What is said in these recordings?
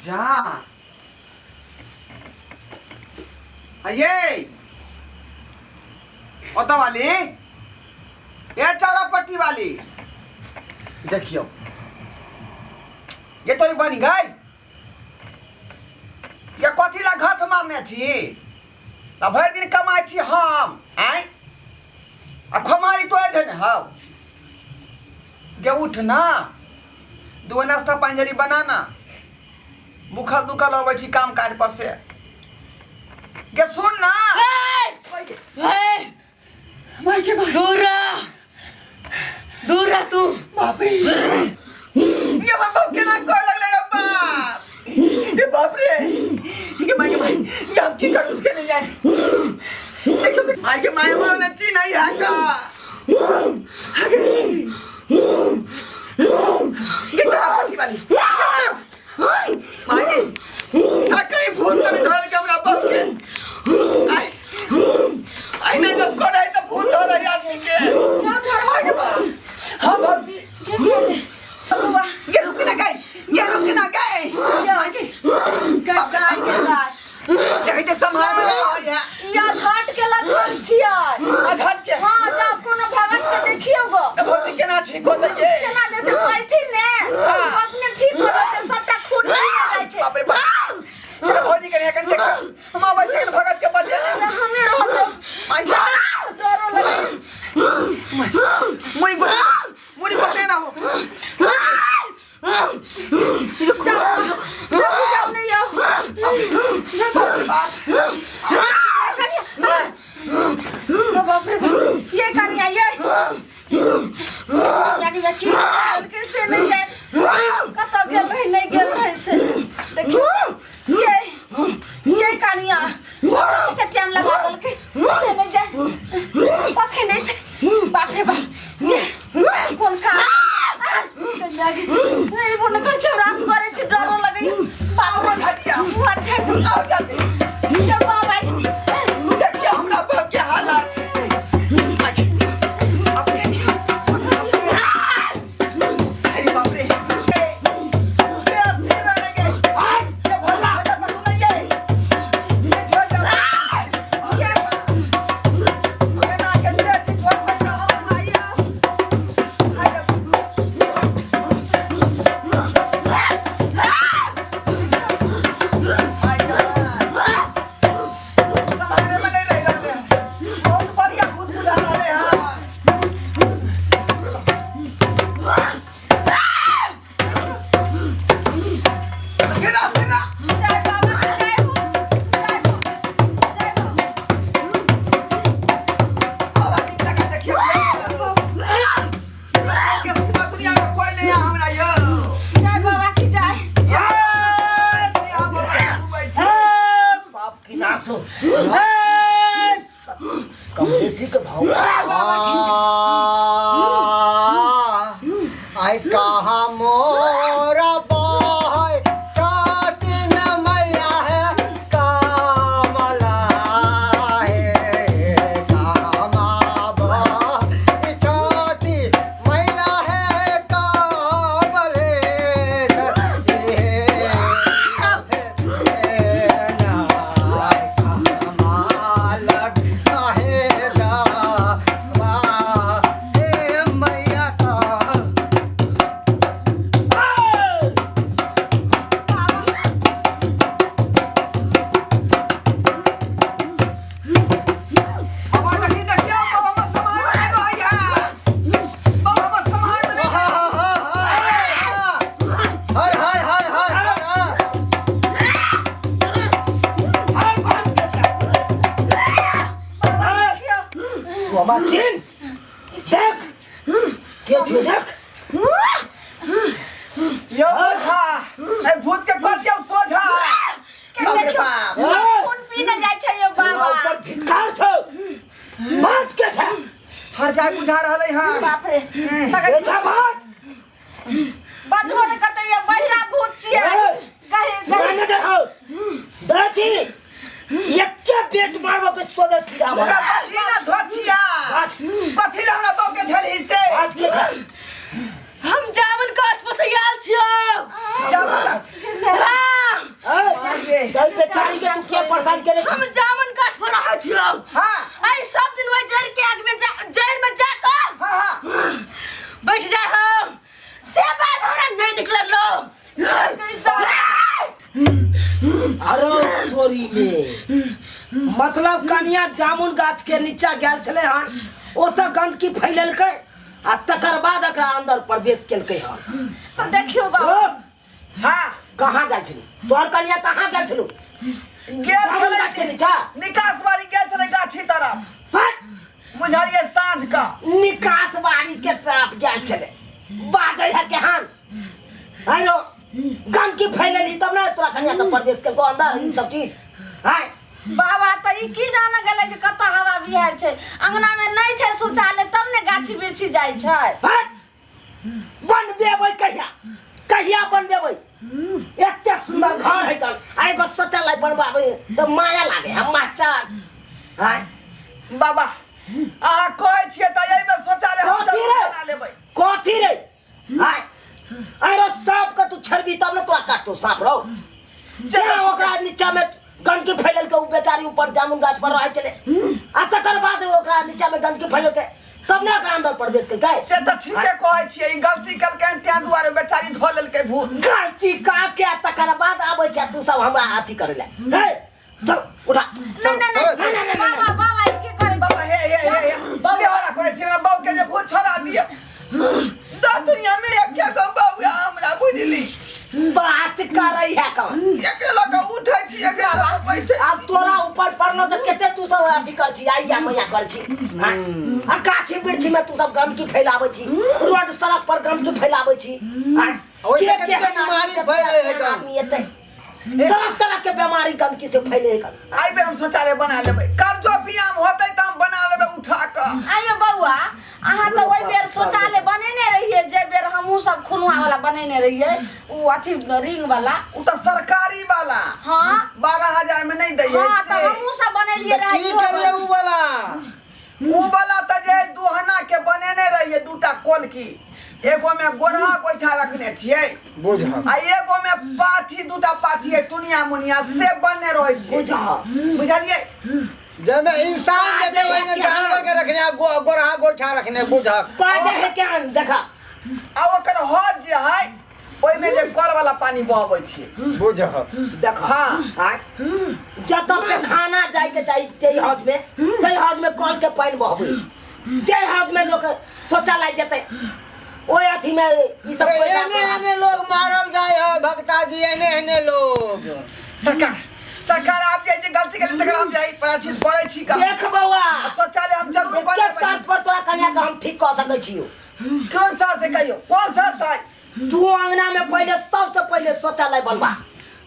जा ये ओतऽ वाली ये चारा पट्टी वाली देखियो ये तोरी बनी गई ये कथी ला घथ मारने छी आ भरि दिन कमाइ छी हम आँय आ खोमारी तोड़े देने हौ गे उठ ना दूगो नाश्ता पानि जरी बना ना भूखल दुखल अबै छी काम काज पर से गे सुन ना माय के माय दूर रह, दूर रह तू। बाप रे, ये बाप केना कह लगले रे बाप, ये बाप रे, ये माय के माय, ये हम की करू उसके नहीं जाए। देखियो माय के माय, हमरा ने ची नहीं है का ये चला पट्टी वाली माय आ कहीं भूत तो नहीं धरल के हमरा बाप के। आई आई नहीं जब कर आई तो भूत धरल है आदमी के। माय के बाप, हाँ भौजी, ये रुक ना गई, ये रुक ना गई माय के बाप रे, माय के देखै छै सम्हार में रहै है। या झट के लक्षण छियै। आ झट के? हाँ, जब कोनो भगत के देखियौ गो। ए भौजी, केना ठीक होतै ये? केना देते कहथिन ने, अपने ठीक हो जेतै, सबटा खून पी जाइ छै। बाप रे बाप, ए भौजी, कनि एखन देखियौ, हम अबै छी भगत के बजे ने हमे रहतौ। माय के डरो लगे। मुड़ी गोते, मुड़ी गोते ना हो। जाउ नहि यौ। बाप रे बाप, ये कनिया, ये कनिया की के से नहीं जाए, कतऽ गेल रही नहीं गेल रही से देखियौ। ये कनिया कते टाइम लगा देलकै से नहीं जाए पखे नहीं। बाप रे बाप, ये कोन काम नहीं बोल कर छै, रास करे छै, डरो लगै। बाप रे, झटिया। बुआ झट आओ जल्दी। जब बाबा देखियौ हमरा बाप के हालत। अरे बाप रे, ए, ए, अस्थिर रहने के। ये भोला बेटा पसंद नहीं है। ये छोड़ जाओ। ये ना के से अच्छी छोड़ मत जाओ। संभाले में नहीं रह रहले हैं। बहुत बढ़िया भूत बुझा रहले हैं। सिरा सिरा। जय बाबा, जय हो, जय हो, जय हो। बाबा की जगह देखियो। के सिवा दुनिया में कोई नहीं है हमरा यो। जय बाबा की जय। ये यहाँ पर डूबै छी। बाप की नाश हो, कम बेसी के भाव। आई कहा मोरा बहै कातिन मैया है कामला हे, कामा बहै छाती मैया है कामले मैया का। बाबा देखी, देखियो बाबा मत संभाल में नहीं रहै है। बाबा मत संभाल में नहीं रहै। हर हर हर हर हर। तू हमरा चिन देख के छु देख। यो ओझा, ए भूत के कह दियौ सोझा। के बाप रे देखियौ, बाप। सब खून पीने जाइ छै यौ बाबा। ऊपर धिक्कार छौ, बात के छै? हर जाय बुझा रहलै हन। बाप रे, मगर एछा बात बजबो नहि करतै, ये बहिरा भूत छियै। गहे सुना गहे ने देखो दाची, एके पेट मारबो के सोदर सीधा भऽ ओकरा पसीना धोचिया। बात। कथी लए हमरा बाप के धेलही से? बात के छै? हम जामुन गाछ पर से आयल छियौ। जामुन गाछ? हाँ। एहि बेचारी के तू के परेशान केने छी? हम जामुन गाछ पर रहै छियौ। हाँ। आई सब दिन वही जड़ के आग में जा, जड़ में जाकर हाँ हाँ बैठ जाए हो, से बात हमरा नहीं निकलल लो। अरे तोरी में मतलब कनिया जामुन गाछ के नीचा गेल छलै हन, ओतऽ गंदगी फैलेलकै आ तकर बाद एकरा अंदर प्रवेश केलकै हन। तो देखियो बाबा। ओ, हाँ। कहाँ गेल छलू तोहर कनिया, कहाँ गेल छलू? गेल जामुन छलै गाछ के नीचा? निकास बारी गेल छलै गाछी तरफ। हट! बुझलियै साँझ का निकास बारी के तरफ गेल छलै, बाजै है केहन। हेलो, गंदगी फैलेली तब ने तोरा कनिया के प्रवेश केलको अंदर ई सब चीज आय। बाबा तऽ ई की जाने गेलै जे कतऽ हवा बिहार छै, अंगना में नहीं छै शौचालय तब ने गाछी बिरछी जाइ छै। हट! बनबेबै कहिया, कहिया बनबेबै? एते सुंदर घर है कल, आ एगो शौचालय बनबाबै तऽ माया लागे हम मास्टर आय। बाबा अहाँ कहै छियै तऽ एहि बेर शौचालय हम कथी जरूर रे? बना लेबै। कथी रे? आय, अरे सांप के तू छड़बी तब ने तोरा काटतो सांप रौ। से से ओकरा नीचा में गंदगी फैलल के, उ बेचारी ऊपर जामुन गाछ पर रहै छलै आ तकर बाद ओकरा नीचा में गंदगी फैलल के तब ने ओकरा अंदर प्रवेश केलकै। से तऽ ठीके कहै छियै, ई गलती केलकै हन, तें दुआरे बेचारी धऽ लेलकै भूत। गलती का के तकर बाद आबै छै तू सब हमरा अथी करै ले। हे चल उठा। नहीं नहीं नहीं नहीं, नहीं, बाबा बाबा ई की करै बाबा छी? हे हे हे हे बाबा। देहरा कहै छियै, हमरा बाबू के जे भूत छोड़ा दिअ। दस दुनिया में एके गो बौआ हमरा, बुझली? बात करै है कौन? एके लऽ कऽ उठै छी, एके लऽ कऽ बैठै। आब तोरा ऊपर पड़लो तऽ कते तू सब अथी कर छी, आइया मैया कर छी। हाँ? आ गाछी वृक्षी में तू सब गंदगी फैलाबै छी, रोड सड़क पर गंदगी फैलाबै छी। हाँ? ओहिसँ के कते केहन आदमी बीमारी छै, फैलै है केहन गन। आदमी एतै, तरह तरह के बीमारी गंदगी से फैले है गन। एहि बेर हम शौचालय बना लेबै, कर्जो बियाम होतै तऽ हम बना लेबै उठा कऽ। आइयो बौआ, अहाँ तऽ ओहि बेर शौचालय बनेने रहियै, जे बेर हमहूँ सब खुनुआ वाला बनेने रहियै, उ अथी रिंग वाला। उ तऽ सरकारी वाला। हाँ। 12,000 में नहीं दैयै। हाँ, तऽ से। हमहूँ सब बनेलियै तऽ रहै। की करियै उ वाला? उ वाला तऽ जे दुहना के बनेने रहियै दूटा कोलकी, एगो में गोरहा गोइठा रखने छियै बुझल। आ एगो में पाठी, दूटा पाठी है टुनिया मुनिया से बनने रहै छियै। बुझल। बुझलियै? जाहिमे इंसान जेतै ओहिमे जानवर के रखने आ गोरहा गोइठा रखने, बुझल। बाजै है केहन देखा। आ ओकर हज जे है ओहिमे जे कल वाला पानी बहबै छियै। बुझल। देख। हाँ। आय, जतऽ पेखाना जायके चाही जाहि हज में, ताहि हज में कल के पानि बहबै, जाहि हज में लोक शौचालय जेतै ओहि अथी में ई सब कोइ एने एने लोग मारल जाय है भक्ता जी, एने एने लोग। सरकार सरकार आप जे गलती केली तकर हम जाई प्रायश्चित करै छी का। देख बौआ, शौचालय हम जरूर एके बनेबै। शर्त पर तोरा कन्या के हम ठीक कऽ सकै छियौ। कोन शर्त है कहियो? कोन शर्त है? तू अंगना में पहले सबसे पहले शौचालय बनवा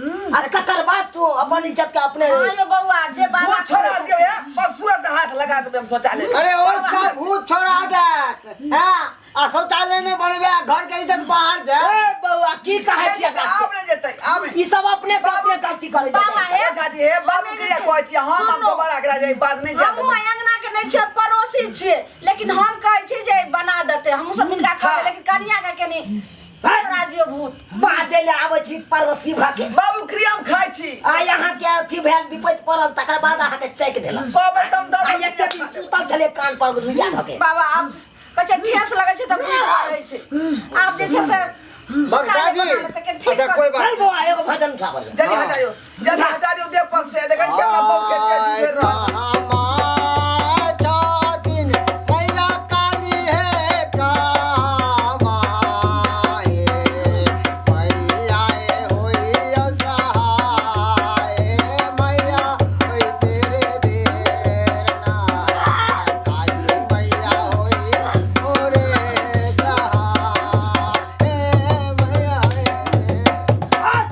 आ तकर बाद तू अपन इज्जत के अपने। हाँ यो बौआ, जे बाबा भूत छोड़ा दियो हे, परसुआ से हाथ लगा देबै हम शौचालय में। अरे ओ सब भूत छोड़ा देत हैं आ शौचालय नहीं बनबे आ घर के इज्जत बाहर जाए। ए बौआ, की कहै छी एकरा? आब नहि जेतै, आब ई सब अपने से अपने गलती करै बाबा जेतै। हे। झाजी हे बाबू के कहै छी हम सुनू। दोबारा एकरा जे बात नहीं जा हमहूँ देबै। अंगना के नहीं छियै, पड़ोसी छियै, लेकिन हम कहै छी जे बना देतै, हमहूँ सब हिनका कहबै, हाँ। लेकिन कनिया के कनी छोड़ा दियौ भूत। बाजै ले आबै छी पड़ोसी भऽ के। बाबू क्रिया हम खाइ छी। आ यहाँ के अथी भेल विपैत पड़ल तकर बाद अहाँके चैक देलक। कहबै तऽ हम दस आ एते दिन सुतल छलै कान पर रुइया धऽ के। बाबा आब कहै छै ठेस लगै छै तऽ बुझि रहै छै, आब जे छै से भक्ता जी शौचालय बना लेतै, कनी ठीक अच्छा कर कोई चल बात बौआ एगो भजन उठाबऽ दे। जल्दी हटा दियौ, जल्दी हटा दियौ देह पर से, देखै छियै हमरा बाबू के आय भेल रहल। कहाँ छथिन मैया काली हे कामाए, मैया हे होइय सहाय, मैया होय तेरे देर ना, काली मैया होइय मोरे सहाय, मैया हे। हट!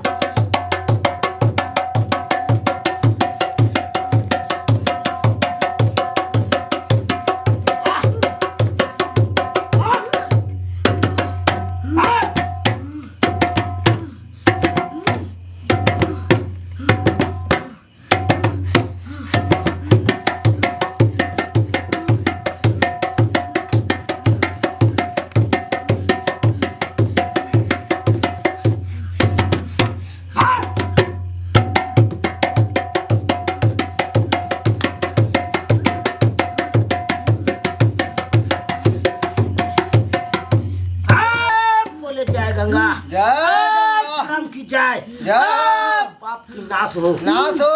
की जय। जय। पाप की नाश हो। नाश हो।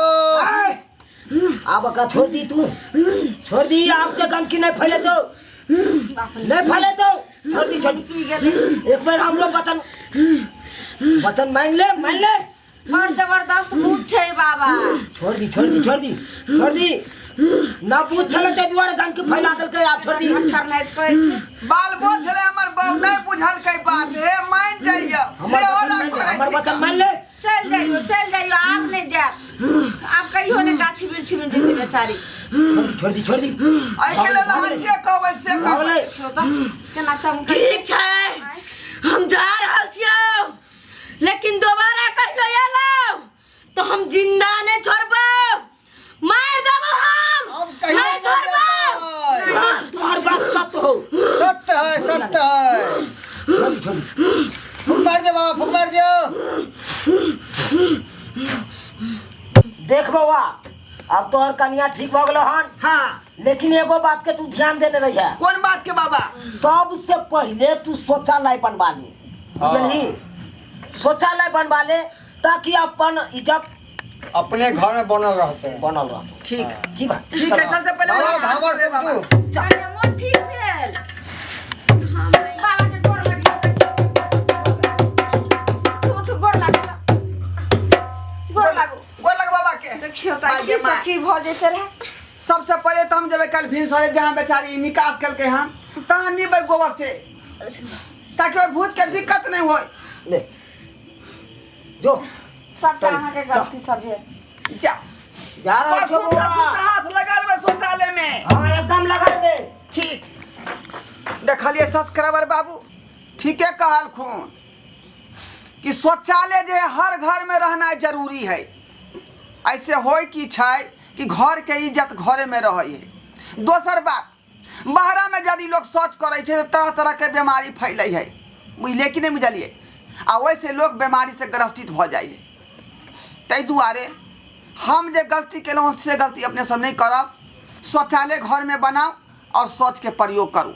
आय! आब एकरा छोड़ दी, तू छोड़ दी। आब से गंदगी नहीं फैले तो, नहीं फैले तो छोड़ दी, छोड़ दी। पी गेलै। एक बार हमरो वचन, वचन मान ले, मान ले। बड़ जबरदस्त भूत छै बाबा। छोड़ दी, छोड़ दी, छोड़ दी, छोड़ दी ना। पूछ छलै ताहि दुआरे गंदगी फैला देलकै। आब छोड़ दी। खट्टर नाइत कहै छै। बाल बोझ छलै हमर बहू, नहीं बुझलकै बात। हे, मान जाइए। हमर से वचन ओना मान ले। करै हमर छी वचन तऽ। मान ले। चलि जाइयो, चलि जाइयो, आब नहि जायत। आब कहियो नहि गाछी वृक्षी मे जेतै बेचारी। छोड़ दी, छोड़ दी, छोड़ दी। एहिके लेल अहाँ जे कहबै से भऽ कहबै। गेलै। देखियौ तऽ केना चमकै। ठीक छै, हम जा रहल छियौ, लेकिन दोबारा कहियो एलौ तो हम जिंदा नहीं छोड़बौ, मार देबौ हम। अब कहियो नहीं छोड़बौ। नहीं। तोहर बात सत्य हो। सत्य है, सत्य है। छोड़ दी, छोड़ दी। फूक मार दे बाबा, फूक मार दियो। देख बौआ, अब तोहर कनिया ठीक भऽ गेलो हन। हाँ। लेकिन एगो बात के तू ध्यान देने रही है। कोन बात के बाबा? सबसे पहले तू शौचालय बनवा ली, बुझलही? शौचालय बनवा ले ताकि अपन इज्जत अपने घर में बनल रहते हैं। बनल रहतो। ठीक। की बात? ठीक है, सबसे पहले बाबा वही काम भाबर करे बाबा। तू कनिया मोन ठीक भेल? बाबा के गोर लगियौ। उठू, उठू, गोर लागू, गोर लागू। गोर लग बाबा के। देखियौ तऽ माय की गे माय। सब की भऽ जेतै रहए। सबसे पहले तो हम जेबै कल भिनसरे, जहाँ बेचारी निकास करके हन तहाँ नीबै गोबर से, ताकि ओहि भूत के दिक्कत नहीं होय। ले जो। सबटा अहाँके गलती सब भेल। जा। जा रहल छौ परसों बौआ। तरसों से हाथ लगा देबै शौचालय में। हाँ, एकदम लगा दे। ठीक देखलिए सब्सक्राइबर बाबू, ठीके कहलखुन कि शौचालय जे हर घर में रहना जरूरी है। ऐसे होय की छै कि घर के इज्जत घरे में रहै है। दोसर बात, बाहरा में यदि लोग शौच करै छै तऽ तरह तरह के बीमारी फैलै है, बुझलिए कि नहि बुझलिए? आ ओहिसे लोग बीमारी से ग्रसित भऽ जाइ है। ताहि दुआरे हम जे गलती केलहुँ से गलती अपने सब नहि करब। शौचालय घरमे बनाउ आओर शौचके प्रयोग करू।